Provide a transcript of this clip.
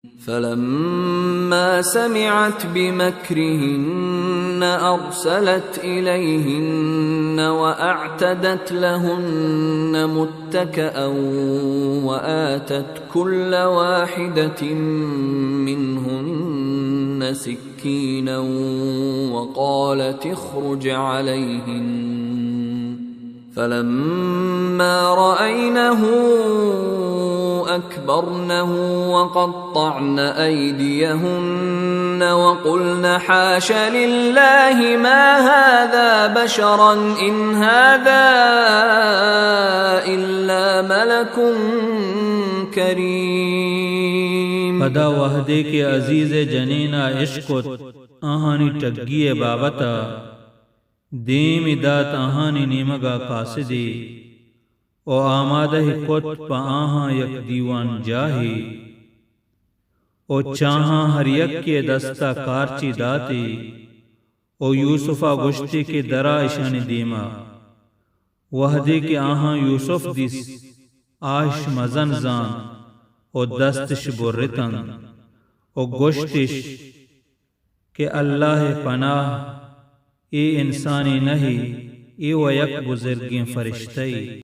فلما سمعت بمكرهن أرسلت إليهن وأعتدت لهن متكأ وآتت كل واحدة منهن سكينا وقالت اخرج عليهن فلما رأينه أكبرنه وقطعن أيديهن وقلن حاش لله ما هذا بشرا إن هذا إلا ملك كريم. پدا وہدے کہ عزیز ءِ جنین ءَ اشکت آہانی ٹگی ءِ بابت ءَ، دیم ءَ دات آہانی نیمگ ءَ قاصدے ءُ آمادہ ءَ کت پہ آہاں یک دیوان جاہے ءُ چاہاں ہر یکے ءِ دست ءَ کارچے داتے ءُ یوسف ءَ گوشتے کہ درا اشانی دیم ءَ۔ وہدے کہ آہاں یوسف دیست، آ اش مزن زانت ءُ دست اش برتنت ءُ گوشت اش کہ اللہ ءِ پناہ، اے انسانے نہ اے، اے وَ یک بزرگیں فرشتہ اے۔